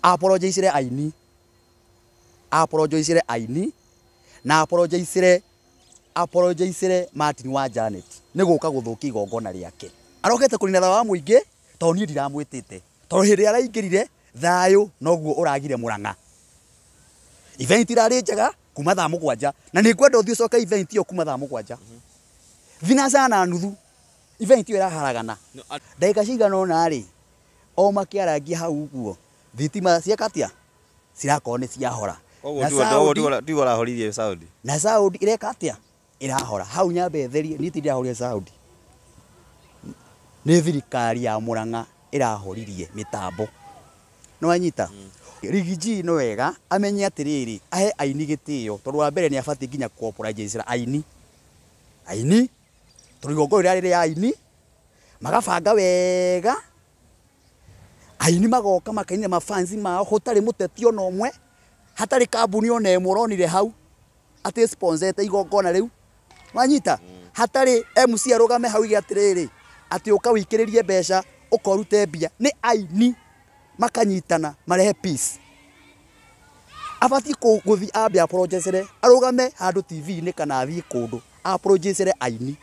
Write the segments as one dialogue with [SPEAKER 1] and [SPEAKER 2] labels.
[SPEAKER 1] Apologizire aini, apologizire aini na apologizire Martin wa Janet nĩ gũka gũthũkia igongona rĩake. Arokete kũnina thayũ wa mũingĩ tondũ niĩ ndiramwĩtĩte, tondũ hĩndĩ ĩrĩa araingĩrire thayũ noguo ũragire Murang'a. Event irarĩ njega kuma thaa 7, na nĩ ngwenda ũthiĩ ũcoke event ĩyo kuma thaa 7 thinacara na nuthu, event ĩyo ĩraharagana. Ndagĩka cigana ũna rĩ, o makĩarangia hau ũguo, thitima cieka atĩa? Cirakorwo nĩ ciahora. Na
[SPEAKER 2] Tiwe ũrahoririe sound?
[SPEAKER 1] Na sound ĩreka atĩa? Ĩrahora hau. Nyambe therie, niĩ ti ndĩrahoria sound, nĩ thirikari ya Murang'a ĩrahoririe mĩtambo. Nĩ wanyita? Riggy G nĩ wega amenye atĩrĩrĩ, ahe aini gĩtĩo, tondũ wa mbere nĩ abatiĩ nginya kũ apologize aini, tondũ igongona rĩrarĩ rĩa aini, magabanga wega, aini magoka makainĩra mafans mao, gũtarĩ mũteti ona ũmwe, hatarĩ kambuni ona ĩmwe ũronire hau atĩ sponsete igongona rĩu. Wanyita? Hatarĩ MC arũgame hau ige atĩrĩrĩ, atĩ ũka wĩikĩrĩrie mbeca, ũka ũrute mbia. Nĩ aini makanyitana marehe peace. Abatiĩ gũthiĩ ambe apologizere, arũgame handũ TV-inĩ kana athiĩ kũndũ apologizere aini,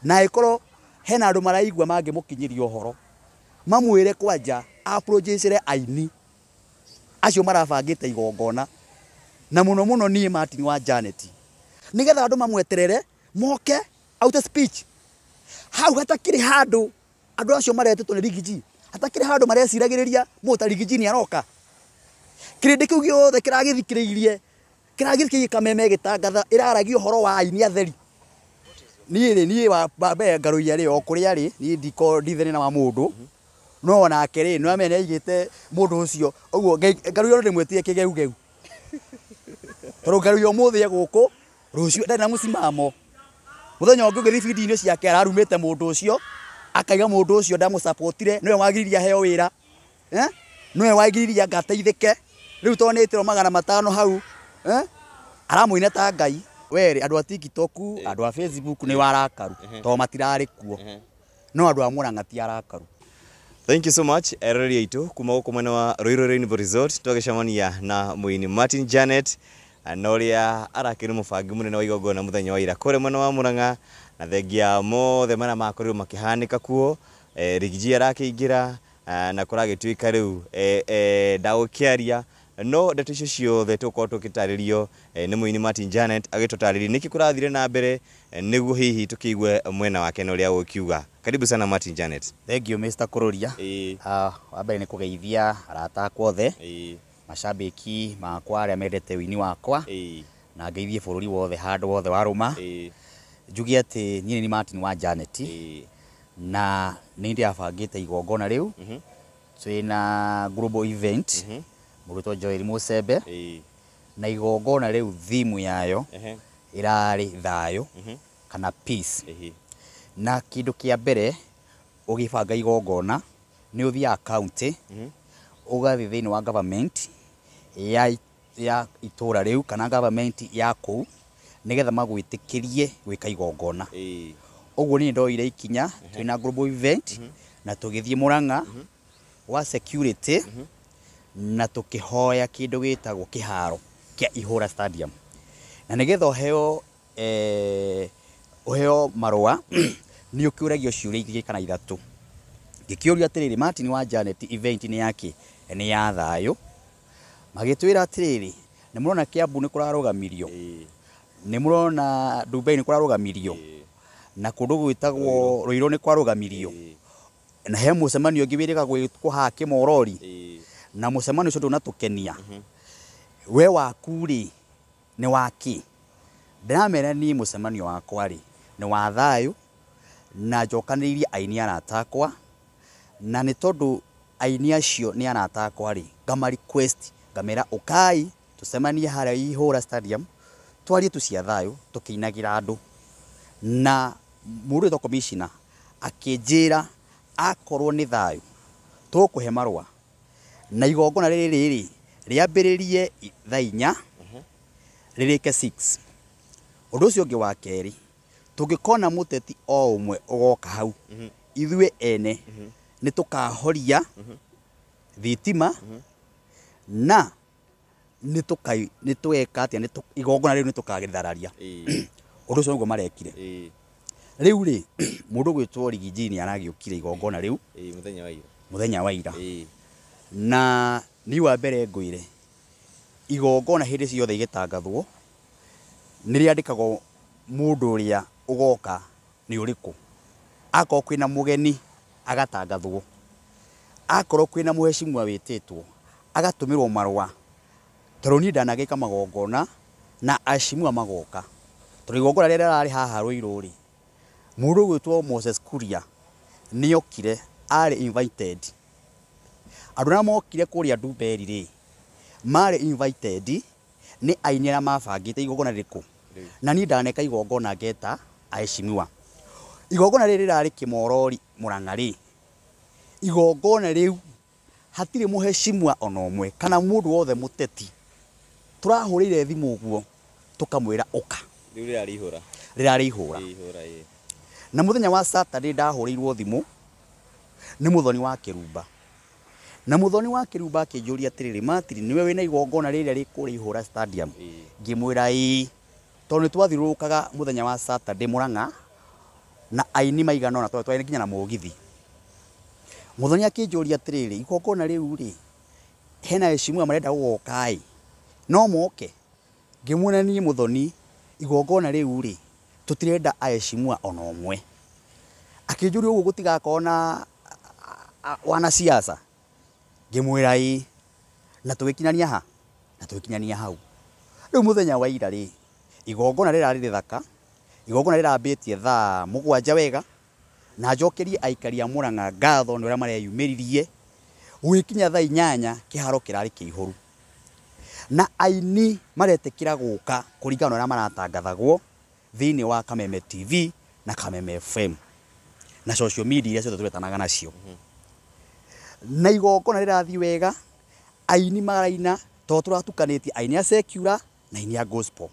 [SPEAKER 1] na ĩkorwo hena andũ maraigua mangĩmũkinyĩria ũhoro, mamwĩre kwanja apologizere aini acio marabangĩte igongona, na mũno mũno niĩ Martin wa Janet, nĩgetha andũ mamweterere moke aute speech hau. Hatakĩrĩ handũ andũ acio maretĩtwo nĩ Riggy G, hatakĩrĩ handũ mareciragĩrĩria mũndũ ta Riggy G nĩ aroka. Kĩrĩndĩ kĩu gĩothe kĩragĩthikĩrĩirie, kĩragĩthikĩrĩirie Kameme ĩgĩtangatha, ĩraragia ũhoro wa aini atheri. Niĩ rĩ, niĩ wa mbere Ngarũiya rĩ, o kũrĩa rĩ, niĩ ndiko ndithĩna wa mũndũ, no onake rĩ, nĩ wamenya nĩ aigĩte mũndũ ũcio ũguo. Ngarũiya no ndĩmwĩtire kĩgeugeu, tondũ Ngarũiya ũmũthĩ e gũkũ, rũciũ ndarĩ na mũsimamo. Mũthenya ũngĩ ũgĩthiĩ video-inĩ ciake ararumĩte mũndũ ũcio, akaiga mũndũ ũcio ndamũsapotire, nĩwe wagiririe aheo wĩra, eh? Nĩwe wagiririe ngateithĩke rĩu tondũ nĩ ĩtĩrwo 500 hau, eh? Aramũina ta Ngai. Werĩ andũ a TikTok, andũ a Facebook nĩ warakaru tondũ matirarĩ kuo, no andũ a Murang'a ti arakaru.
[SPEAKER 2] Thank you so much, eroreri aitũ kuma gũkũ mwena wa Ruiru Rainbow Resort. Twagĩcemania na mũini Martin Janet na ũrĩa arakĩrĩ mũbangi mũnene wa igongona mũthenya wa ira kũrĩa mwena wa Murang'a, na thengia mothe marĩa makorirwo makĩhanĩka kuo, Riggy G arakĩingĩra na kũragĩtuĩka rĩu ndagũkĩaria, no ndeto icio ciothe tũgũkorwo tũgĩtarĩrio nĩ mũini Martin Janet, agĩtũtarĩria nĩkĩ kũrathire na mbere, nĩguo hihi tũkĩigue mwena wake na ũrĩa ũkiuga. Karibu sana, Martin Janet.
[SPEAKER 1] Thank you, Mr. Kururia. Wa mbere nĩ kũgeithia arata akwa othe, macambĩki makwa arĩa mendete ũini wakwa, na ngeithie bũrũri wothe handũ wothe warũma. Njuge atĩ niĩ nĩ Martin wa Janet, na nĩ ndĩrabangĩte igongona rĩu twĩna global event, mũndũ wĩtwo Joel Mũcembe, na igongona rĩu theme yayo ĩrarĩ thayũ kana peace. Na kĩndũ kĩa mbere ũgĩbanga igongona nĩ ũthiaga county, ũgathiĩ thĩinĩ wa government ya itũra rĩu kana government ya kũu, nĩgetha magwĩtĩkĩrie gwĩka igongona. Ũguo niĩ ndoire ikinya twĩna global event na tũgĩthiĩ Murang'a wa security na tũkĩhoya kĩndũ gĩtagwo kĩharo kĩa Ihũra Stadium, na nĩgetha ũheo marũa nĩ ũkĩũragio ciũria igĩrĩ kana ithatũ. Ngĩkĩũrio atĩrĩrĩ, Martin wa Janet, event nĩ yake nĩ ya thayũ? Magĩtwĩra atĩrĩrĩ, nĩ mũrona Kiambu nĩ kũrarũgamirio, nĩ mũrona Dubai nĩ kũrarũgamirio, na kũndũ gwĩtagwo Ruiru nĩ kwarũgamirio, na he mũcemanio ũngĩ wĩrĩga gwĩkwo haha Kĩmorori, na mũcemanio ũcio ndũnatũkenia. We waku rĩ, nĩ wakĩ? Ndĩramera niĩ mũcemanio wakwa rĩ, nĩ wa thayũ, na njokanĩrĩirie aini arata akwa, na nĩ tondũ aini acio nĩ arata akwa rĩ, ngama request, ngamera ũkai tũcemanie harĩa Ihũra Stadium, twarie tu cia thayũ tũkĩinagĩra andũ. Na mũndũ wĩtwo commissioner akĩnjĩra akorwo nĩ thayũ tũkũhe marũa, na igongona rĩrĩ rĩ rĩambĩrĩrie thaa 4, rĩrĩke 6. Ũndũ ũcio ũngĩ wa kerĩ, tũngĩkona mũteti o ũmwe ũgoka hau, ithuĩ ene nĩ tũkahoria thitima. Na nĩ nĩ tweka atĩa, igongona rĩu nĩ tũkagĩthararia. Ũndũ ũcio nĩguo marekire. Rĩu rĩ, mũndũ ũgwĩtwo Riggy G nĩ aragĩũkire igongona rĩu
[SPEAKER 2] Mũthenya wa ira.
[SPEAKER 1] Mũthenya wa ira. Na niĩ wa mbere ngwĩre, igongona hĩndĩ ciothe igĩtangathwo nĩ rĩandĩkagwo mũndũ ũrĩa ũgoka nĩ ũrĩkũ. Akorwo kwĩna mũgeni agatangathwo, akorwo kwĩna mũheshimiwa wĩtĩtwo agatũmĩrwo marũa, tondũ niĩ ndanagĩka magongona na aheshimiwa magoka. Tondũ igongona rĩrĩa rĩrarĩ haha Ruiru rĩ, mũndũ ũgwĩtwo Moses Kuria nĩokire, arĩ invited. Andũ arĩa mokire kũrĩa Ndumberi rĩ, marĩ invited nĩ aini arĩa mabangĩte igongona rĩrĩkũ. Na niĩ ndaneka igongona ngeta aheshimiwa. Igongona rĩrĩ rĩrarĩ Kĩmorori Mũrang'a rĩ, igongona rĩu hatirĩ mũheshimiwa ona ũmwe kana mũndũ wothe mũteti tũrahũrĩire thimũ ũguo tũkamwĩra ũka.
[SPEAKER 2] Rĩu rĩrarĩ ihũra.
[SPEAKER 1] Rĩrarĩ ihũra.
[SPEAKER 2] Ihũra, ĩĩ.
[SPEAKER 1] Na mũthenya wa Saturday ndahũrĩirwo thimũ nĩ Mũthoni wa Kĩrumba. Na Mũthoni wa Kĩrumba akĩnjũria atĩrĩrĩ, Martin, nĩwe wĩna igongona rĩrĩa rĩ kũrĩa Ihũra Stadium? Ngĩmwĩra ĩĩ. Tondũ nĩ twathiũrũrũkaga mũthenya wa Saturday Mũrang'a na aini maigana ũna, twarĩ nginya na mũgithi. Mũthoni akĩnjũria atĩrĩrĩ, igongona rĩu rĩ, hena heshimiwa marenda gũgoka ĩ, no moke? Ngĩmwĩra niĩ Mũthoni, igongona rĩu rĩ, tũtirenda aheshimiwa ona ũmwe. Akĩnjũria ũguo gũtigakorwo na wanasiasa? Ngĩmwĩra ĩĩ. Na tũgĩkinyania ha? Na tũgĩkinyania hau. Rĩu mũthenya wa ira rĩ, igongona rĩrarĩ rĩthaka, igongona rĩrambĩtie thaa 7 wega, na njokerie aikari a Mũrang'a ngatho nĩ ũrĩa mareyumĩririe. Gũgĩkinya thaa 8 kĩharo kĩrarĩ kĩihũru. Na aini maretĩkĩra gũka kũringana na ũrĩa maratangathagwo thĩinĩ wa Kameme TV na Kameme FM na social media iria ciothe tũretanaga nacio. Na igongona rĩrathiĩ wega, aini maraina, tondũ tũratukanĩtie aini a secular na aini a gospel.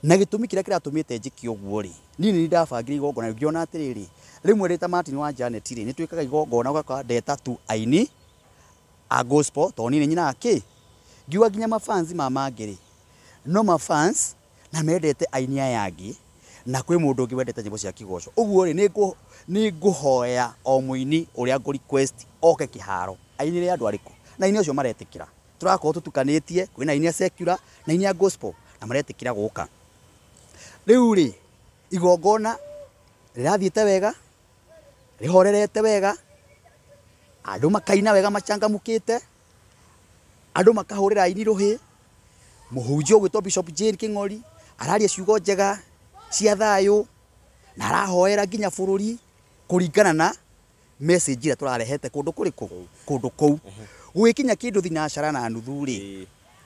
[SPEAKER 1] Na gĩtũmi kĩrĩa kĩratũmĩte njĩke ũguo rĩ, niĩ nĩ ndabangire igongona ngĩona atĩrĩrĩ, rĩmwe rĩ ta Martin wa Janet rĩ, nĩ twĩkaga igongona ũgakora ndeta tu aini a gospel, tondũ niĩ nĩ nyinaga kĩ, ngiuga nginya mafans ma mangĩ rĩ, no mafans na mendete aini aya angĩ, na kwĩ mũndũ ũngĩ wendete nyĩmbo cia kĩgoco. Ũguo rĩ, nĩ ngũhoya o mũini ũrĩa ngũ request oke kĩharo ainĩre andũ arĩkũ, na aini acio maretĩkĩra. Tũrakorwo tũtukanĩtie, kwĩna aini a secular na aini a gospel na maretĩkĩra gũka. Rĩu rĩ, igongona rĩrathiĩte wega, rĩhorerete wega, andũ makaina wega machangamũkĩte, andũ makahũrĩra aini rũhĩ, mũhunjia ũgwĩtwo Bishop Jane Kĩng'ori araria ciugo njega cia thayũ na arahoera nginya bũrũri kũringana na message ĩrĩa tũrarehete kũndũ kũrĩkũ, kũndũ kũu. Gũgĩkinya kĩndũ thinacara na nuthu rĩ,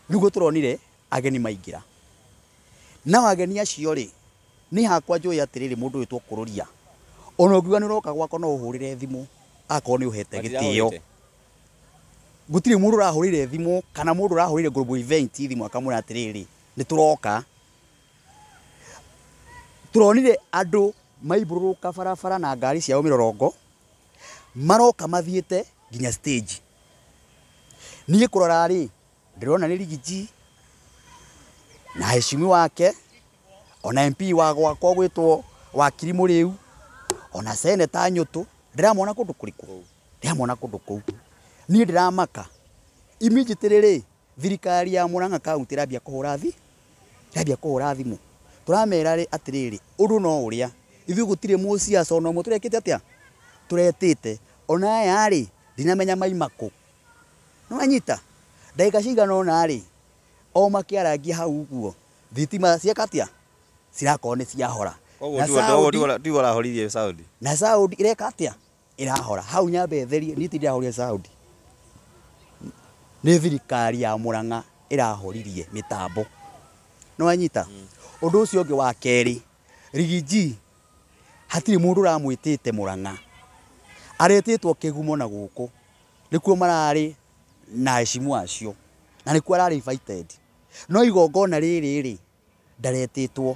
[SPEAKER 1] nĩguo tũronire ageni maingĩra. Nao ageni acio rĩ, nĩ hakwa njũĩ atĩrĩrĩ, mũndũ wĩtwo Kũrũria, ona ũngiuga nĩ ũroka gwakwa no ũhũrĩre thimũ akorwo nĩ ũhete gĩtĩo. Gũtirĩ mũndũ ũrahũrĩire thimũ kana mũndũ ũrahũrĩire Global Event thimũ akamwĩra atĩrĩrĩ, nĩ tũroka. Tũronire andũ maimbũrũrũka barabara na ngari ciao mĩrorongo, maroka mathiĩte nginya stage. Niĩ kũrora rĩ, ndĩrona nĩ Riggy G na heshimiwa wake, ona MP wa gwakwa ũgwĩtwo Wakiri Mũrĩu, ona Senator Nyũtũ, ndĩramona kũndũ kũrĩkũ? Ndĩramona kũndũ kũu. Niĩ ndĩramaka. Immediately rĩ, thirikari ya Murang'a County ĩrambia kũhũra ĩrambia kũhũra thimũ. Tũramera rĩ atĩrĩrĩ, ũndũ no ũrĩa, ithuĩ gũtirĩ mũciaca ona ũmwe tũrekĩte atĩa? Tũretĩte. Ona aya rĩ, ndinamenya maima kũ. Nĩwanyita? Ndagĩka cigana ũna rĩ, o makĩarangia hau ũguo, thitima cieka atĩa? Cirakorwo nĩ ciahora.
[SPEAKER 2] Koguo tiwe ũrahoririe sound.
[SPEAKER 1] Na sound ĩreka atĩa? Ĩrahora. Hau nyambe therie, niĩ ti ndĩrahoria sound. Nĩ thirikari ya Murang'a ĩrahoririe mĩtambo. Nĩwanyita? Ũndũ ũcio ũngĩ wa kerĩ, Riggy G hatirĩ mũndũ ũramwĩtĩte Murang'a. Aretĩtwo kĩgumo na gũkũ. Nĩkuo mararĩ na heshimu acio. Na nĩkuo ararĩ invited. No igongona rĩrĩ rĩ, ndaretĩtwo.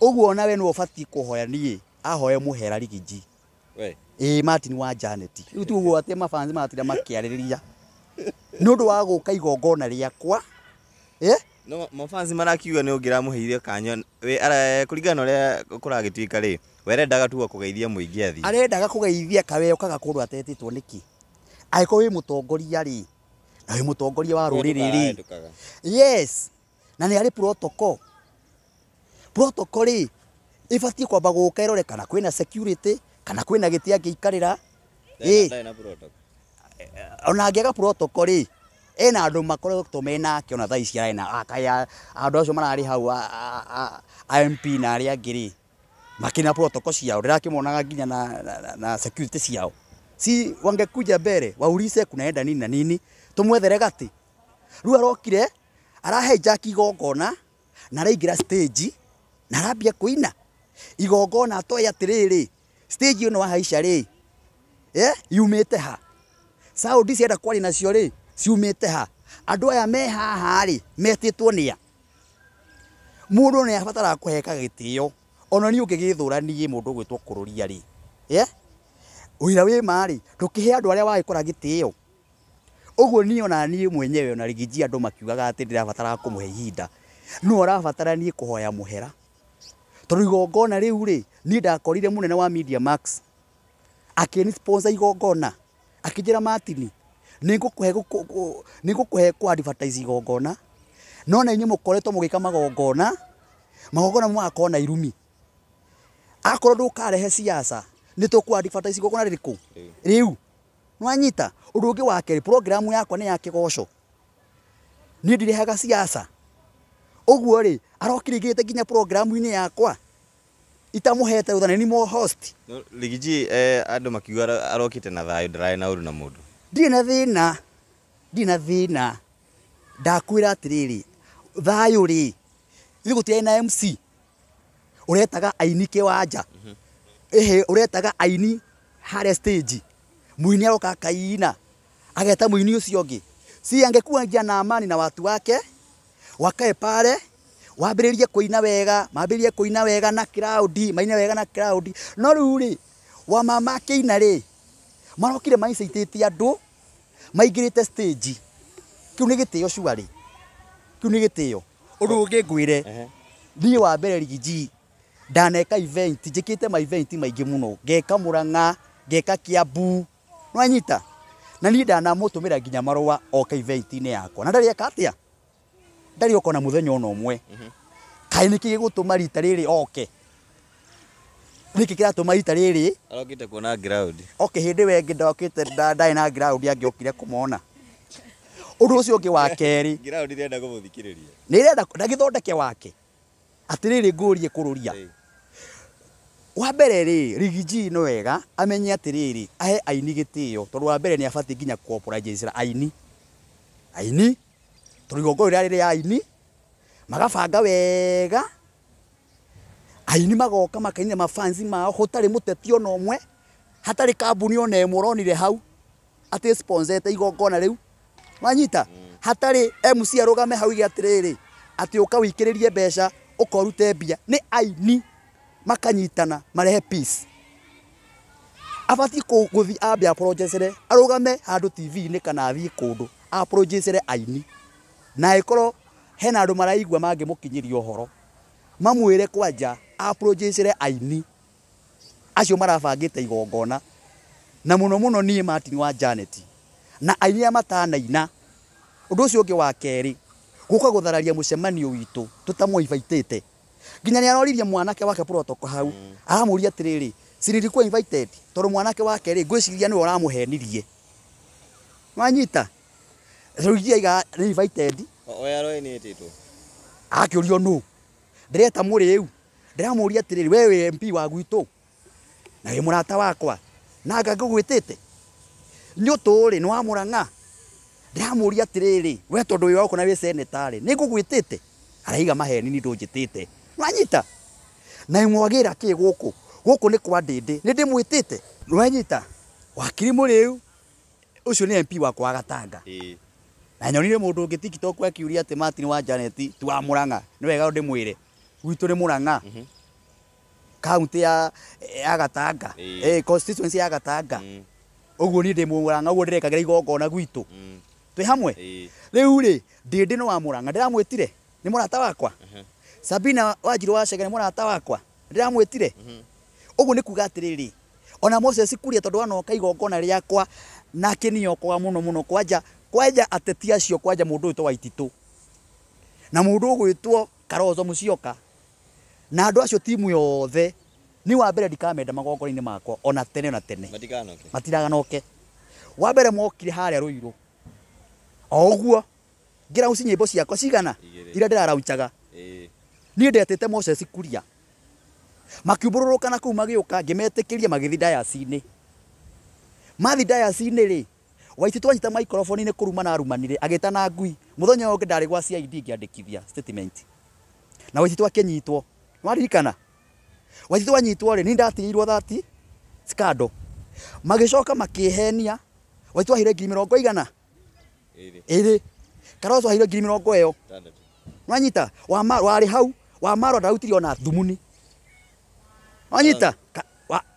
[SPEAKER 1] Ũguo nawe nĩwe ũbatiĩ kũhoya niĩ, ahoe mũhera Riggy G.
[SPEAKER 2] We.
[SPEAKER 1] Ĩĩ, Martin wa Janet. Rĩu ti ũguo atĩ mafans maratinda makĩarĩrĩria. Nĩ ũndũ wa gũka igongona rĩakwa. Eh?
[SPEAKER 2] No mafansi marakiuga nĩ ũngĩramũheire kanya we kũringana na ũrĩa kũragĩtuĩka rĩ, werendaga tu kũgeithia mũingĩ athiĩ.
[SPEAKER 1] Arendaga kũgeithia kawe okaga kũndũ atetĩtwo nĩkĩ? Angĩkorwo wĩ mũtongoria rĩ, na wĩ mũtongoria wa rũrĩrĩ rĩ. Yes. Na nĩ harĩ protocol. Protocol rĩ, ĩbatiĩ kwamba gũka ĩrore kana kwĩna security, kana kwĩna gĩtĩ angĩikarĩra. Ĩ. Ona angĩaga protocol rĩ, ena andũ makoretwo menake ona thaa ici arĩ akaya andũ acio mararĩ hau a MP na arĩa angĩ rĩ, makĩna protocol ciao, ndĩrakĩmonaga nginya na security ciao. Si wangekuja mbere waulize kunaenda nini na nini, tumwethere gati. Rĩu arokire arahijack igongona na araingĩra stage na arambia kũina igongona atoĩ atĩrĩrĩ, stage ĩno wahaica rĩ, yumĩte ha? Sound cienda kwaria nacio rĩ, ciumĩte ha? Andũ aya me haha rĩ, metĩtwo nĩa? Mũndũ nĩ abataraga kũheka gĩtĩo. Ona niĩ ũngĩgĩthũra niĩ mũndũ ũgwĩtwo kũrũria rĩ, wĩra wĩ ma rĩ, ndũkĩhe andũ arĩa wagĩkora gĩtĩo. Ũguo niĩ ona niĩ mwenyewe ona Riggy G andũ makiugaga atĩ ndĩrabatara kũmũhe ihinda, no arabatara niĩ kũhoya mũhera. Tondũ igongona rĩu rĩ, niĩ ndakorire mũnene wa Media Max akĩni sponsor igongona, akĩnjĩra Martin, nĩngũkũhe kũ advertise igongona, no na inyuĩ mũkoretwo mũgĩka magongona, magongona mũgakorwo na irumi. Akorwo ndũkarehe siasa, nĩ tũkũ advertise igongona rĩrĩkũ? Rĩu. Nĩwanyita? Ũndũ ũngĩ wa kerĩ, program yakwa nĩ ya kĩgoco. Niĩ ndirehaga siasa. Ũguo rĩ, arokire aingĩrĩte nginya program-inĩ yakwa. Itamũhete rũtha, nĩ mo host.
[SPEAKER 2] Riggy G, andũ makiuga arokĩte na thayũ, ndararĩ na ũru na mũndũ.
[SPEAKER 1] Ndirĩ na thĩna, ndirĩ na thĩna. Ndakwĩra atĩrĩrĩ, thayũ rĩ, ithuĩ gũtirarĩ na MC ũretaga aini kĩwanja. Ĩhĩ, ũretaga aini harĩa stage. Mũini aroka akaina, ageta mũini ũcio ũngĩ. Si angekuwa na amani na watu wake, wakae pale, wambĩrĩrie kũina wega, mambĩrĩrie kũina wega na crowd, maine wega na crowd. No rĩu rĩ, wa mama akĩina rĩ, marokire maicaitĩtie andũ, maingĩrĩte stage. Kĩu nĩ gĩtĩo surely. Kĩu nĩ gĩtĩo. Ũndũ ũngĩ ngwĩre, niĩ wa mbere Riggy G, ndaneka event, njĩkĩte ma event maingĩ mũno, ngeka Murang'a, ngeka Kiambu, nĩwanyita? Na niĩ ndanamũtũmĩra nginya marũa oke event-inĩ yakwa. Na ndarĩ eka atĩa? Ndarĩ oka ona mũthenya ona ũmwe. Kaĩ nĩkĩ gĩgũtũma rita rĩrĩ oke? Nĩkĩ kĩratũma rita rĩrĩ?
[SPEAKER 2] Arokĩte kuona ground.
[SPEAKER 1] Oke hĩndĩ ĩyo ĩngĩ ndokĩte ndarĩ na ground angĩokire kũmona. Ũndũ ũcio ũngĩ wa kerĩ.
[SPEAKER 2] Ground ĩrenda kũmũthikĩrĩria.
[SPEAKER 1] Nĩ ĩrenda ndagĩthondeke wake. Atĩrĩrĩ ngũrie kũrũria. Wa mbere rĩ, Riggy G nĩ wega amenye atĩrĩrĩ, ahe aini gĩtĩo, tondũ wa mbere nĩ abatiĩ nginya kũ apologize aini. Aini, tondũ igongona rĩrĩa rĩrĩ aini, magabanga wega, aini magoka makainĩra mafansi mao, gũtarĩ mũteti ona ũmwe, hatarĩ kambuni ona ĩmwe ũronire hau, atĩ sponsete igongona rĩu. Wanyita? Hatarĩ MC arũgame hau oige atĩrĩrĩ, atĩ ũka wĩikĩrĩrie mbeca, ũka ũrute mbia. Nĩ aini makanyitana marehe peace. Abatiĩ gũthiĩ ambe apologizere, arũgame handũ TV-inĩ kana athiĩ kũndũ, apologizere aini. Na angĩkorwo hena andũ maraigua mangĩmũkinyĩria ũhoro, mamwĩre kwanja apologizere aini acio marabangĩte igongona. Na mũno mũno niĩ Martin wa Janet na aini arĩa matanaina. Ũndũ ũcio ũngĩ wa kerĩ, gũka gũthararia mũcemanio witũ tũtamũinvitĩte. Nginya nĩ aroririe mwanake wake protocol hau, aramũria atĩrĩrĩ, si nilikuwa invited? Tondũ mwanake wake rĩ, ngwĩciria nĩwe ũramũhenirie. Wanyita? Rĩu aiga nĩ invited.
[SPEAKER 2] Oya aroĩ nĩ etĩtwo.
[SPEAKER 1] Akĩũrio nũ? Ndĩreta mũrĩu. Ndĩramũria atĩrĩrĩ, we wĩ MP wa gwitũ na wĩ mũrata wakwa, na anga ngũgwĩtĩte? Nyũtũ rĩ, nĩ wa Murang'a. Ndĩramũria atĩrĩrĩ, we tondũ wĩ wa na wĩ senator rĩ, nĩ ngũgwĩtĩte? Araiga maheni ni ndũnjĩtĩte. Wanyita? Na mwagĩra kĩ gũkũ? Gũkũ nĩ kwa Ndĩndĩ. Nĩ ndĩmwĩtĩte? Wanyita? Wakiri mũrĩu ũcio nĩ MP wakwa wa Gatanga. Na nyonire mũndũ ũngĩ TikTok akiuria atĩ Martin wa Janet ti wa Murang'a. Nĩ wega ndĩmwĩre. Gwitũ nĩ Murang'a. Kaunti ya Gatanga. Constituency ya Gatanga. Ũguo niĩ ndĩ Murang'a, ũguo ndĩrekagĩra igongona gwitũ. Twĩ hamwe. Rĩu rĩ, Ndĩndĩ nĩ wa Mũrang'a, ndĩramwĩtire, nĩ mũrata wakwa. Sabina Wanjirũ wa Chege nĩ mũrata wakwa, ndĩramwĩtire. Ũguo nĩ kuga atĩrĩrĩ, ona Moses Kuria tondũ anoka igongona rĩakwa na akĩniokoa mũno mũno, kwanja kwanja ateti acio, kwanja mũndũ ũyũ Waititũ na mũndũ ũgwĩtwo Kalonzo Musyoka na andũ acio timu yothe, ni wa mbere ndikamenda magongona-inĩ makwa ona tene ona tene.
[SPEAKER 2] Matikanoke.
[SPEAKER 1] Matiraganoke. Wa mbere mokire harĩa Ruiru o ũguo ngĩraunci nyĩmbo ciakwa cigana iria ndĩraraunchaga. Niĩ ndetĩte Moses Kuria, makiumbũrũrũka na kũu magĩũka, ngĩmetĩkĩria magĩthiĩ dayasi-inĩ. Mathiĩ dayasi-inĩ rĩ, Waititũ anyita microphone nĩ kũrumana arumanire, agĩtana ngui. Mũthenya ũyũ ũngĩ ndarĩ gwa CID ngĩandĩkithia statement na Waititũ akĩnyitwo. Nĩwaririkana Waititũ anyitwo rĩ, niĩ ndatigĩirwo 30 scandal. Magĩcoka makĩhenia, Waititũ aheire ngiri mĩrongo igana ĩrĩ, Kalonzo aheire ngiri mĩrongo ĩyo. Nwanyita warĩ hau wa Marwa ndarutire ona thumuni. Nwanyita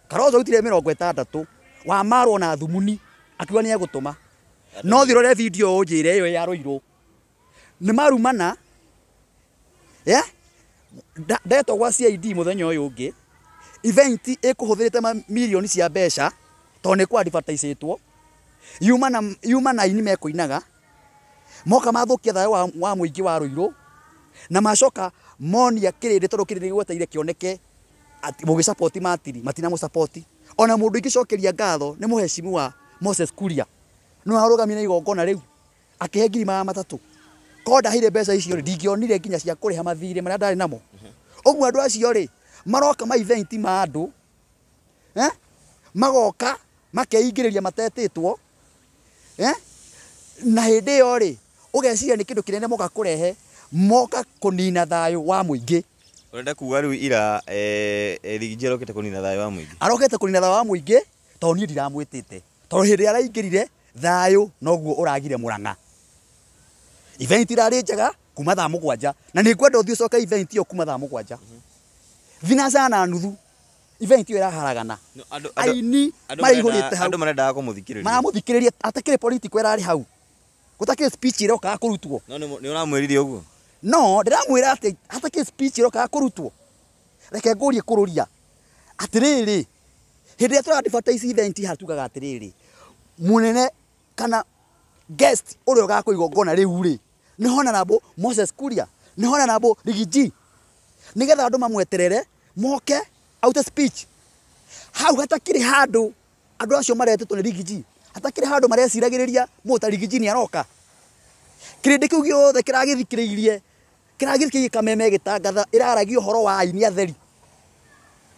[SPEAKER 1] Kalonzo arutire 60, wa Marwa ona thumuni akiuga nĩ egũtũma. No thiĩ ũrore video ũnjĩre ĩyo ya Ruiru nĩ marumana. Yeah? Ndetwo gwa CID mũthenya ũyũ ũngĩ, event ĩkũhũthĩrĩte mirioni cia mbeca tondũ nĩ kwa advertisetwo, yuma na aini mekũinaga, moka mathũkia thayũ wa mũingĩ wa Ruiru, na macoka monia kĩrĩndĩ tondũ kĩrĩndĩ gĩgwetereire kĩoneke mũgĩsupport Martin, matinamũsupport. Ona mũndũ ingĩcokeria ngatho nĩ mũheshimiwa Moses Kuria, nĩwe warũgamire na igongona rĩu akĩhe ngiri 300. Korwo ndaheire mbeca icio rĩ, ndingĩonire nginya cia kũrĩha mathirĩ marĩa ndarĩ namo. Ũguo andũ acio rĩ, maroka ma event ma andũ, magoka makeingĩrĩria matetĩtwo, na hĩndĩ ĩyo rĩ, ũgeciria nĩ kĩndũ kĩnene moka kũrehe, moka kũnina thayũ wa mũingĩ.
[SPEAKER 2] Ũrenda kuga rĩu ira Riggy G arokĩte kũnina thayũ wa mũingĩ?
[SPEAKER 1] Arokĩte kũnina thayũ wa mũingĩ tondũ niĩ ndiramwĩtĩte, tondũ hĩndĩ ĩrĩa araingĩrire thayũ noguo ũragire Murang'a. Event irarĩ njega kuma thaa 7, na nĩ ngwenda ũthiĩ ũcoke event ĩyo kuma thaa 7 thinacara na nuthu, event ĩyo ĩraharagana. Aini maraihũrĩte hau,
[SPEAKER 2] andũ marendaga kũmũthikĩrĩria,
[SPEAKER 1] maramũthikĩrĩria atakĩrĩ political ĩrarĩ hau, gũtakĩrĩ speech ĩrokaga kũrutwo.
[SPEAKER 2] No nĩ ũramwĩrire ũguo?
[SPEAKER 1] No ndĩramwĩra atĩ hatakĩrĩ speech ĩrokaga kũrutwo. Reke ngũrie kũrũria atĩrĩrĩ, hĩndĩ ĩrĩa tũra advertise event haha tugaga atĩrĩrĩ, mũnene kana guest ũrĩa ũgakwo igongona rĩu rĩ, nĩ Honorable Moses Kuria, nĩ Honorable Riggy G, nĩgetha andũ mamweterere moke aute speech. Hau hatakĩrĩ handũ andũ acio maretĩtwo nĩ Riggy G, hatakĩrĩ handũ mareciragĩrĩria mũndũ ta Riggy G nĩ aroka. Kĩrĩndĩ kĩu gĩothe kĩragĩthikĩrĩirie, kĩragĩthikĩrĩirie Kameme ĩgĩtangatha ĩraragia ũhoro wa aini atheri,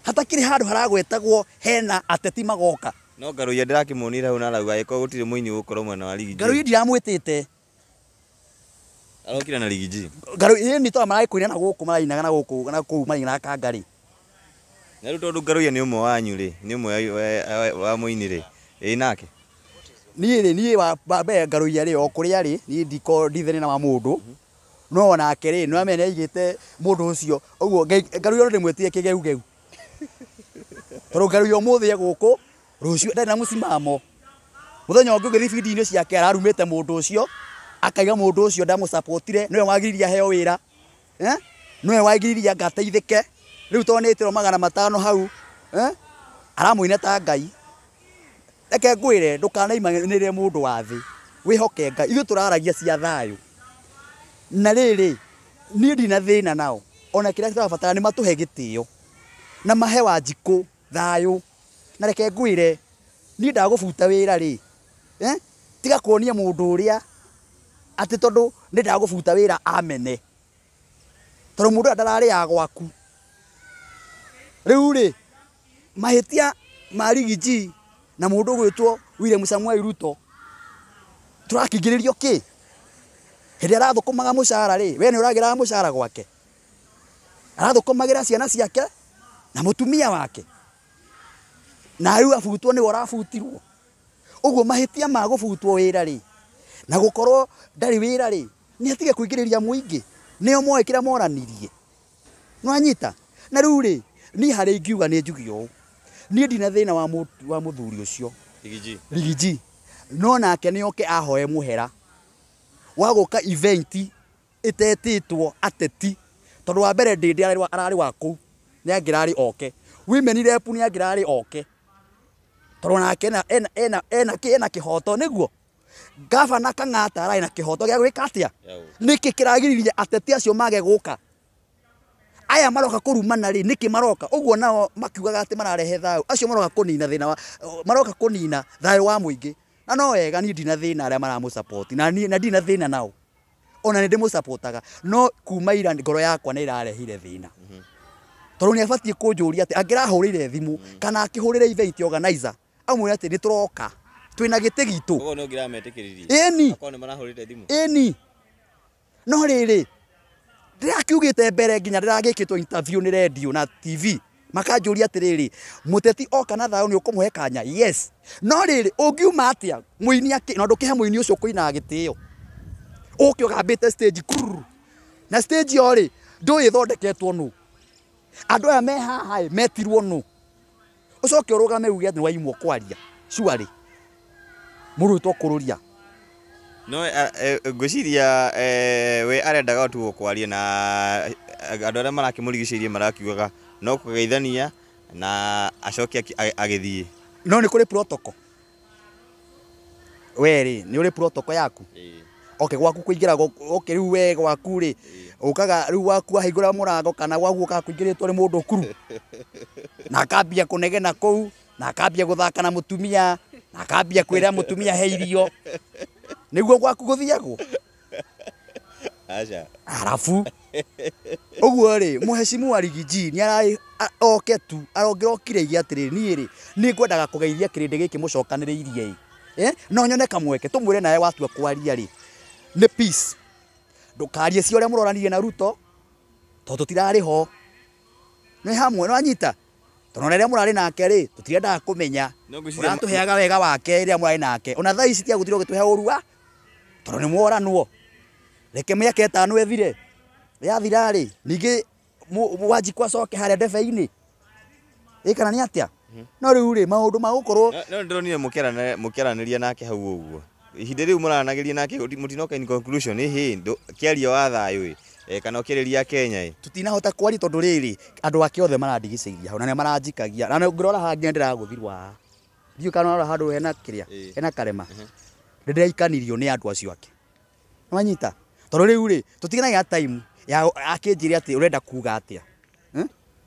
[SPEAKER 1] hatakĩrĩ handũ haragwetagwo hena ateti magoka.
[SPEAKER 2] No Ngaruiya ndĩrakĩmuonire hau na arauga angĩkorwo gũtirĩ mũini ũgũkorwo mwena wa Riggy G.
[SPEAKER 1] Ngaruiya ndiramwĩtĩte.
[SPEAKER 2] Arokire na Riggy G.
[SPEAKER 1] Ngaruiya nĩ tondũ maragĩkũina na gũkũ marainaga na gũkũ na kũu marainaga kangarĩ.
[SPEAKER 2] Na rĩu tondũ Ngaruiya nĩ ũmwe wanyu rĩ, nĩ ũmwe wa mũini rĩ, ĩ nake?
[SPEAKER 1] Niĩ rĩ, niĩ wa mbere Ngaruiya rĩ, o kũrĩa rĩ, niĩ ndiko ndithene na wa mũndũ. No onake rĩ, nĩ wamenya nĩ aigĩte mũndũ ũcio. Ũguo Ngaruiya ndĩmwĩtire kĩgeugeu. Tondũ Ngaruiya ũmũthĩ e gũkũ, rũciũ ndarĩ na mũcimamo. Mũthenya ũngĩ ũgĩthiĩ video-inĩ ciake ararumĩte mũndũ ũcio, akaiga mũndũ ũcio ndamũsupportire, nĩwe wagiririe aheo wĩra. Nĩwe wagiririe anga ateithĩke. Rĩu tondũ nĩ ĩtĩrwo 500 hau, aramũina ta Ngai. Reke ngwĩre ndũkanaimanĩrĩre mũndũ wa thĩ, wĩhoke Ngai. Ithuĩ tũraragia cia thayũ. Na rĩrĩ, niĩ ndina thĩna nao, ona kĩrĩa tũrabatara nĩ matũhe gĩtĩo na mahe Wanjikũ thayũ. Na reke ngwĩre, niĩ ndagũbuta wĩra rĩ, tiga kuonia mũndũ ũrĩa atĩ tondũ nĩ ndagũbuta wĩra amene, tondũ mũndũ ũrĩa ndararĩaga gwaku. Rĩu rĩ, mahĩtia ma Riggy G na mũndũ ũgwĩtwo William Samoei Ruto tũrakĩingĩrĩrio kĩ? Hĩndĩ ĩrĩa arathũkũmaga mũcara rĩ, we nĩ ũragĩraga mũcara gwake? Arathũkũmagĩra ciana ciake na mũtumia wake, na rĩu abutwo nĩwe ũrabutirwo. Ũguo mahĩtia ma gũbutwo wĩra rĩ, na gũkorwo ndarĩ wĩra rĩ, nĩ atige kũingĩrĩria mũingĩ, nĩo moĩ kĩrĩa moranirie. Nĩwanyita? Na rĩu rĩ, niĩ harĩa ingiuga nĩ njuge ũũ, niĩ ndina thĩna wa mũthuri ũcio
[SPEAKER 2] Riggy G.
[SPEAKER 1] Riggy G, no nake nĩ oke ahoe mũhera. Wa gũka event ĩtetĩtwo ateti, tondũ wa mbere Ndĩndĩ ararĩ wa kũu, nĩ angĩrarĩ oke. Women rep nĩ angĩrarĩ oke, tondũ nake ena kĩhoto nĩguo. Gavana Kang'ata ararĩ na kĩhoto gĩa gwĩka atĩa? Nĩkĩ kĩragiririe ateti acio mage gũka? Aya maroka kũrumana rĩ, nĩkĩ maroka? Ũguo nao makiugaga atĩ mararehe thayũ, acio maroka kũnina thĩna wa, maroka kũnina thayũ wa mũingĩ. Na no wega, niĩ ndina thĩna arĩa maramũsupport, na niĩ na ndina thĩna nao, ona nĩ ndĩmũsupportaga, no kuma ira ngoro yakwa nĩ ĩrarehire thĩna, tondũ nĩ abatiĩ kũnjũria atĩ angĩrahũrĩire thimũ kana akĩhũrĩre event organizer amwĩre atĩ nĩ tũroka, twĩna gĩtĩ gitũ.
[SPEAKER 2] Koguo nĩ ũngĩrametĩkĩririe?
[SPEAKER 1] Ĩni.
[SPEAKER 2] Akorwo nĩ marahũrĩte thimũ.
[SPEAKER 1] Ĩni, no rĩrĩ, ndĩrakiugĩte mbere nginya ndĩragĩkĩtwo interview nĩ radio na TV, makanjũria atĩrĩrĩ, mũteti oka na thayũ nĩ ũkũmũhe kanya? Yes. No rĩrĩ, ũngiuma atĩa mũini akĩ na ndũkĩhe mũini ũcio kũinaga gĩtĩo, ũke ũgambĩte stage kururu, na stage ĩyo rĩ, ndũĩ ĩthondeketwo nũ, andũ aya me haha ĩ metirwo nũ, ũcoke ũrũgame uge atĩ nĩ waimwo kwaria? Surely mũndũ ũyũ kũrũria.
[SPEAKER 2] No ngwĩciria we arendaga tu kwaria na andũ arĩa marakĩmũrigicĩirie, marakiugaga no kũgeithania na acoke agĩthiĩ.
[SPEAKER 1] No nĩ kũrĩ protocol. We rĩ, nĩ ũrĩ protocol yaku? Okay, gwaku kũingĩra, okay, rĩu we gwaku rĩ, ũkaga rĩu gwaku wahingũra mũrango kana gwaku ũkaga kũingĩrĩtwo nĩ mũndũ kuru na akambia kũnegena kũu, na akambia gũthaka na mũtumia, na akambia kwĩra mũtumia he irio, nĩguo gwaku gũthiagwo?
[SPEAKER 2] Aca.
[SPEAKER 1] Arabu ũguo rĩ, mũhecimu wa Riggy G nĩ ararĩ oke tu, arongĩrokire ige atĩrĩrĩ, niĩ rĩ, nĩ ngwendaga kũgeithia kĩrĩndĩ gĩkĩ mũcokanĩrĩirie ĩ, no nyone kamweke tũmwĩre nawe watua kwaria rĩ, nĩ peace, ndũkarie cia ũrĩa mũroranirie na Ruto, tondũ tũtirarĩ ho, nĩ hamwe nĩ wanyita, tondũ ona rĩrĩa mũrarĩ nake rĩ, tũtirendaga kũmenya.
[SPEAKER 2] No ngwĩciria
[SPEAKER 1] ũratũheaga wega wake rĩrĩa mũrarĩ nake, ona thaa ici tiagũtirwo ũgĩtũhe ũru wa, tondũ nĩ mworanwo. Reke mĩaka 5 ĩthire, yathira rĩ, ningĩ Wanjikũ acoke harĩa ndebe-inĩ ĩ, kana nĩ atĩa? No rĩu rĩ, maũndũ ma gũkorwo
[SPEAKER 2] No ndĩronire mũkĩaranĩria nake hau ũguo, ihinda rĩu mũraranagĩria nake, mũtinoka in conclusion ĩhĩ kĩaria wa thayũ ĩ, kana ũkĩarĩria Kenya ĩ?
[SPEAKER 1] Tutinahota kwaria, tondũ rĩrĩ, andũ ake othe marandigicĩiria hau na nĩ maranjikagia, na ngĩrora haha nginya ndĩragũthirwo haha, ndiũĩ kana ũrora handũ hena kĩrĩa hena karema, nĩ ndĩraikanirio nĩ andũ acio ake, nĩwanyita? Tondũ rĩu rĩ, tũtiganagia time ya akĩnjĩre atĩ ũrenda kuga atĩa,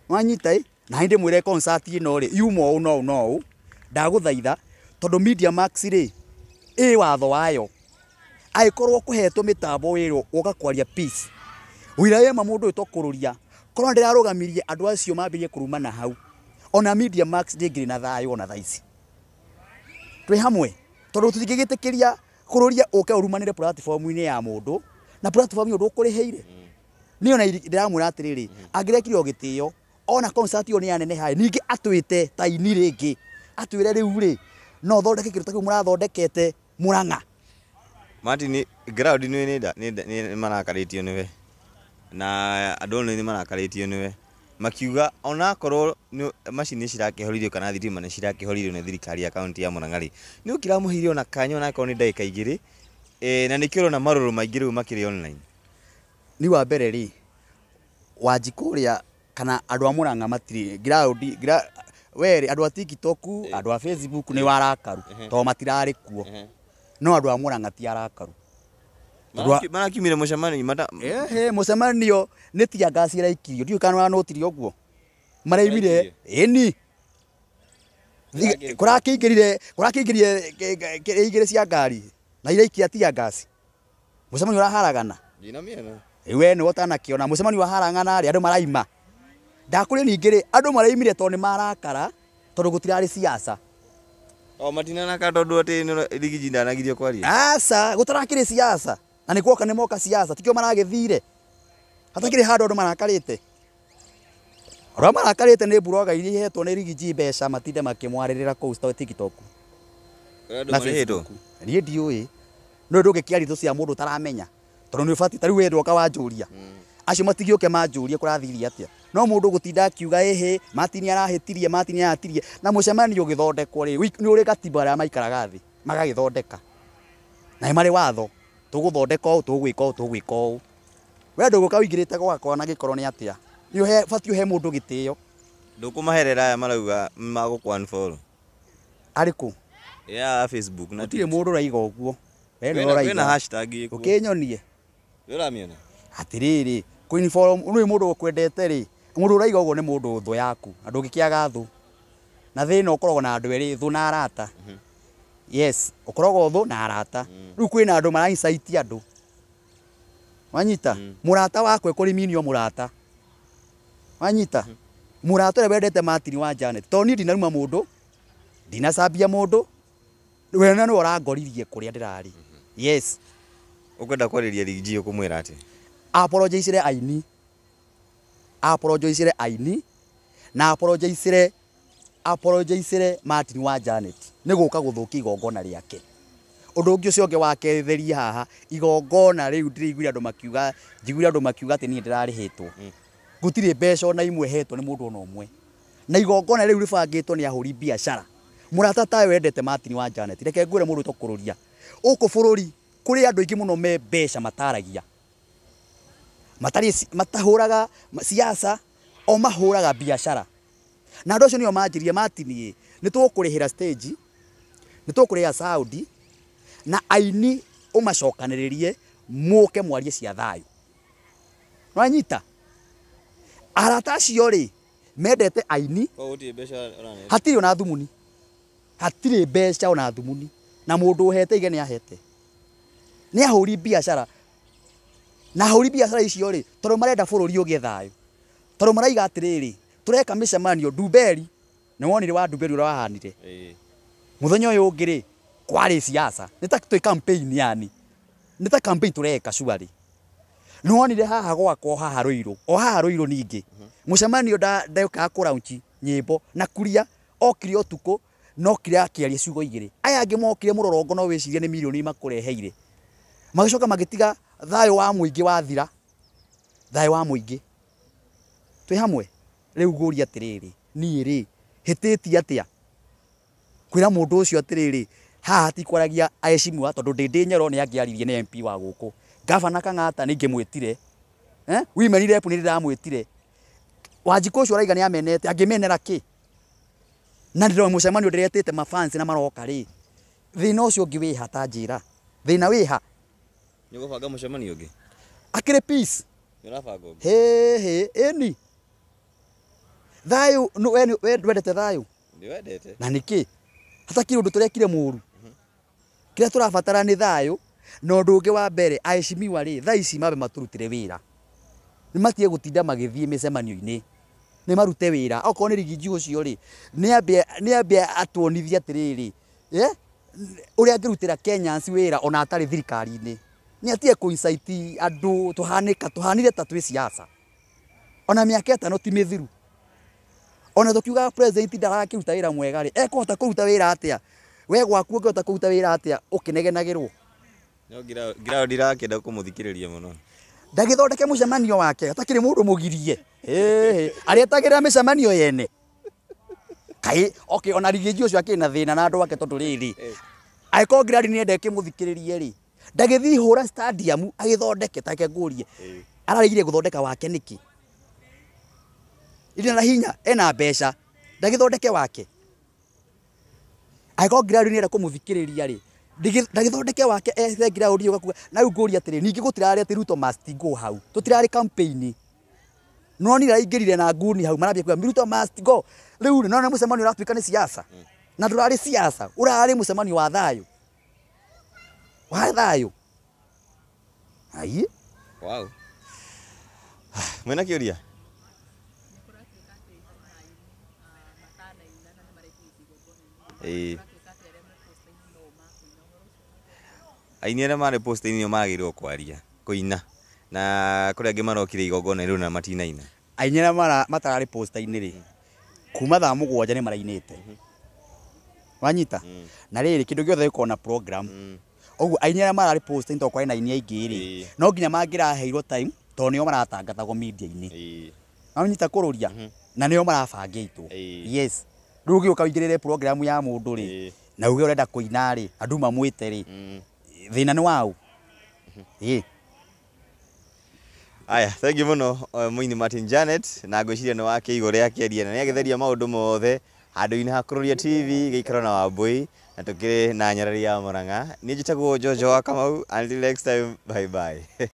[SPEAKER 1] nĩwanyita ĩ? Na hĩndĩ mwĩre concert ĩno rĩ, yuma ũũ no ũũ no ũũ, ndagũthaitha, tondũ Media Max rĩ, ĩ watho wayo, angĩkorwo kũhetwo mĩtambo wĩrwo ũka kwaria peace, wĩra wema mũndũ ũyũ to kũrũria, korwo ndĩrarũgamirie andũ acio mambĩrĩrie kũrumana hau, ona Media Max ndĩngĩrĩ na thayũ ona thaa ici. Twĩ hamwe? Tondũ tũtingĩgĩtĩkĩria kũrũria ũke ũrumanĩre platform-inĩ ya mũndũ, na platform ĩyo ndũkũrĩhĩire. Niĩ ona ndĩramwĩra atĩrĩrĩ, angĩrekire o gĩtĩo, ona concert ĩyo nĩ yaneneha, ningĩ atwĩte ta ini rĩngĩ, atwĩre rĩu rĩ, no thondeke kĩndũ ta kĩu mũrathondekete Murang'a.
[SPEAKER 2] Martin, ground nĩ marakarĩtio nĩwe, na andũ nĩ marakarĩtio nĩwe, makiuga onakorwo macini cirakĩhoririo kana thitima nĩ cirakĩhoririo nĩ thirikari ya kaunti ya Murang'a rĩ, nĩ ũkĩramũheire ona kanya onakorwo nĩ ndagĩka 2, na nĩkĩo ũrona marũrũ maingĩ rĩu makĩrĩ online.
[SPEAKER 1] Ni wa mbere rĩ, Wanjikũ ũrĩa kana andũ a Murang'a matirĩ ground, we rĩ, andũ a TikTok, andũ a Facebook nĩ warakaru tondũ matirarĩ kuo, no andũ a Murang'a ti arakaru.
[SPEAKER 2] Marakiumire mũcemanio mata.
[SPEAKER 1] Ehe, mũcemanio nĩ tear gas ĩraikirio, ndiũĩ kana nĩũranũtirie ũguo maraimire ĩni kũrakĩingĩrire kũrakĩingĩrire igĩrĩ cia ngari na iraikia tear gas, mũcemanio ũraharagana.
[SPEAKER 2] Ndinamĩona.
[SPEAKER 1] We nĩwe ũtanakĩona mũcemanio wa harang'ana rĩ, andũ maraima ndakũrĩ, ningĩ rĩ, andũ maraimire tondũ nĩ marakara, tondũ gũtirarĩ siasa.
[SPEAKER 2] O matinanaka tondũ atĩ Riggy G ndanagirio kwaria.
[SPEAKER 1] Aca, gũtarakĩrĩ siasa, na nĩ kuoka nĩ moka siasa, tikĩo maragĩthire, hatakĩrĩ handũ andũ marakarĩte. Arĩa marakarĩte nĩ mburoga iria ihetwo nĩ Riggy G mbeca matinde makĩmwarĩrĩra kũu TikTok
[SPEAKER 2] Andũ
[SPEAKER 1] na
[SPEAKER 2] marĩhĩtwo.
[SPEAKER 1] Facebook. Niĩ ndiũĩ, no ndũngĩkĩaria thũ cia mũndũ ũtaramenya, tondũ nĩ ũbatiĩ ta rĩu we ndoka wanjũria, acio matigĩũke manjũrie kũrathirie atĩa, no mũndũ gũtinda akiuga ĩhĩ, Martin arahĩtirie, Martin arahĩtirie, na mũcemanio ũgĩthondekwo rĩ, nĩ ũrĩ gatiba arĩa maikaraga thĩ magagĩthondeka, na nĩ marĩ watho. Tũgũthondeka ũũ, tũgwĩka ũũ, tũgwĩka ũũ. We ndũgũka ũingĩrĩte gwakwa na gĩkorwo nĩ atĩa. Nĩ ũhe batiĩ ũhe mũndũ gĩtĩo.
[SPEAKER 2] Ndũkũmaherera aya marauga magũkũ unfollow.
[SPEAKER 1] Arĩkũ?
[SPEAKER 2] Ya Facebook na
[SPEAKER 1] Gũtirĩ
[SPEAKER 2] TikTok.
[SPEAKER 1] mũndũ ũraiga ũguo. We nĩwe
[SPEAKER 2] Kwĩna
[SPEAKER 1] ũraiga.
[SPEAKER 2] hashtag ĩkuo.
[SPEAKER 1] Ũkĩnyonie.
[SPEAKER 2] Nĩ ũramĩona?
[SPEAKER 1] Atĩrĩrĩ, kũ-unfollow nĩ mũndũ ũkwendete rĩ, mũndũ ũraiga ũguo nĩ mũndũ thũ yaku na ndũngĩkĩaga thũ. Na thĩna ũkoragwo na andũ erĩ, thũ na arata. Yes, ũkoragwo thũ na arata. Rĩu kwĩna andũ mara incite andũ. Wanyita? Mũrata wakwa ekũrĩminio mũrata. Wanyita? Mũrata ũrĩa wendete Martin wa Janet. Tondũ niĩ ndinaruma mũndũ, ndinacambia mũndũ, we na nĩwe ũrangoririe kũrĩa ndĩrarĩ. Yes.
[SPEAKER 2] Ũkwenda kwarĩria Riggy ũkũmwĩra atĩa?
[SPEAKER 1] Apologize aini. Apologize aini na apologize Martin wa Janet nĩ gũka gũthũkia igongona rĩake. Ũndũ ũngĩ ũcio ũngĩ wa kerĩ haha, igongona rĩu ndĩraiguire andũ makiuga, njiguire andũ makiuga atĩ niĩ ndĩrarĩhĩtwo. Gũtirĩ mbeca ona imwe hetwo nĩ mũndũ ona ũmwe. Na igongona rĩu rĩbangĩtwo nĩ ahũri biacara. Mũrata tawe wendete Martin wa Janet, reke ngwĩre mũndũ ũtokũrũria. Gũkũ bũrũri kũrĩ andũ aingĩ mũno me mbeca mataragia. Matarĩ matahũraga siasa, o mahũraga biacara. Na andũ acio nĩo manjirie Martin ĩ, nĩ tũgũkũrĩhĩra stage, nĩ tũgũkũrĩhĩra sound, na aini ũmacokanĩrĩrie mũke mwarie cia thayũ. Wanyita? Arata acio rĩ, mendete aini,
[SPEAKER 2] Koguo gũtirĩ mbeca ũranengera?
[SPEAKER 1] hatirĩ ona thumuni. Hatirĩ mbeca ona thumuni. Na mũndũ ũhete ige nĩ ahete. Nĩ ahũri biacara. Na ahũri biacara icio rĩ, tondũ marenda bũrũri ũgĩe thayũ. Tondũ maraiga atĩrĩrĩ, tũreka mĩcemanio Ndumberi, nĩ wonire wa Ndumberi ũrĩa wahanire. Mũthenya ũyũ ũngĩ rĩ, kwarĩ siasa. Nĩ ta twĩ campaign yani. Nĩ ta campaign tũreka surely. Nĩ wonire haha gwakwa o haha Ruiru, o haha Ruiru ningĩ. Mũcemanio ndokaga kũ launch nyĩmbo na kuria okire ũtukũ no okire akĩaria ciugo igĩrĩ. Aya angĩ mokire mũrorongo no wĩcirie nĩ mirioni makũreheire. Magĩcoka magĩtiga thayũ wa mũingĩ wathira. Thayũ wa mũingĩ. Twĩ hamwe? Rĩu ngũria atĩrĩrĩ, niĩ rĩ, hĩtĩtie atĩa? Kwĩra mũndũ ũcio atĩrĩrĩ, haha hatikwaragia aheshimiwa tondũ ndĩ Nyoro nĩ angĩaririe nĩ MP wa gũkũ. Gavana Kang'ata nĩ ingĩmwĩtire. Women rep nĩ ndĩramwĩtire. Wanjikũ ũcio araiga nĩ amenete, angĩmenera kĩ? Na ndĩrona mũcemanio ndĩretĩte mafans na maroka rĩ. Thĩna ũcio ũngĩ wĩha ta njĩra. Thĩna wĩha.
[SPEAKER 2] Nĩ ũgũbanga mũcemanio ũngĩ?
[SPEAKER 1] Akĩrĩ peace.
[SPEAKER 2] Nĩ ũrabanga ũngĩ?
[SPEAKER 1] Hĩ hĩ, ĩni. Thayũ, we ndwendete thayũ?
[SPEAKER 2] Ndĩwendete.
[SPEAKER 1] Na nĩkĩ? Hatakĩrĩ ũndũ tũrekire mũru. Kĩrĩa tũrabatara nĩ thayũ, na ũndũ ũngĩ wa mbere, aheshimiwa rĩ, thaa ici mambe matũrutĩre wĩra. Nĩ matige gũtinda magĩthiĩ mĩcemanio-inĩ. Nĩ marute wĩra. Okorwo nĩ Riggy ũcio rĩ, nĩ ambe atuonithie atĩrĩrĩ, ũrĩa angĩrutĩra Kenyans wĩra ona atarĩ thirikari-inĩ. Nĩ atige kũ-incite andũ tũhanĩka, tũhanire ta twĩ siasa. Ona mĩaka ĩtano ti mĩthiru. Ona tũkiugaga president ndarakĩruta wĩra mwega rĩ, ekũhota kũruta wĩra atĩa? We gwaku ũngĩhota kũruta wĩra atĩa ũkĩnegenagĩrwo?
[SPEAKER 2] No Ngirao ndirakĩenda kũmũthikĩrĩria mũno.
[SPEAKER 1] Ndagĩthondeke mũcemanio wake, atakĩrĩ mũndũ mũgirie. Ĩĩ, arĩetagĩrĩra mĩcemanio yene. Kaĩ, okay, ona Riggy ũcio akĩrĩ na thĩna na andũ ake tondũ rĩrĩ, angĩkorwo Ngirari nĩ enda ĩkĩmũthikĩrĩrie rĩ, ndagĩthiĩ hũra stadium agĩthondeke, ta reke ngũrie. Araregire gũthondeka wake nĩkĩ? Ina na hinya, ena mbeca, ndagĩthondeke wake. Angĩkorwo Ngirari nĩ enda kũmũthikĩrĩria rĩ, ndagĩthondeke wake ethe Ngirari ũgakuga. Na rĩu ngũria atĩrĩ, ningĩ gũtirarĩ atĩ Ruto must go hau. Tũtirarĩ campaign. No nĩ araingĩrire na nguni hau marambia kuga Ruto must go. Rĩu rĩ, nona mũcemanio ũratuĩka nĩ siasa. Na ndũrarĩ siasa, ũrarĩ mũcemanio wa thayũ. Wa thayũ. Ai.
[SPEAKER 2] Wow. Mwena kĩũria? Ĩĩ. Aini arĩa marĩ post-inĩ nĩo magĩrĩirwo kwaria, kũina. Na kũrĩ angĩ marokire igongona rĩu na matinaina.
[SPEAKER 1] Aini arĩa matararĩ post-inĩ rĩ, kuma thaa 7 nĩ marainĩte. Wanyita? Na rĩrĩ, kĩndũ gĩothe gĩkoragwo na program. Ũguo aini arĩa mararĩ post-inĩ tondũ kwarĩ na aini aingĩ rĩ, no nginya mangĩraheirwo time tondũ nĩo maratangathagwo media-inĩ. Wanyita kũrũria? Na nĩo marabangĩtwo. Yes. Rĩu ũgĩũka ũingĩrĩre program ya mũndũ rĩ, na uge ũrenda kũina rĩ, andũ mamwĩte rĩ, thĩna nĩ waũ? Ĩĩ.
[SPEAKER 2] Aya, thank you mũno mũini Martin Janet, na ngwĩciria nĩ wakĩigua ũrĩa akĩaria na nĩ agĩtheria maũndũ mothe handũ-inĩ ha Kururia TV gĩikaro na Wambui na tũkĩrĩ na nyarari ya Murang'a. Niĩ njĩtagwo Jojo wa Kamau, until next time, bye bye.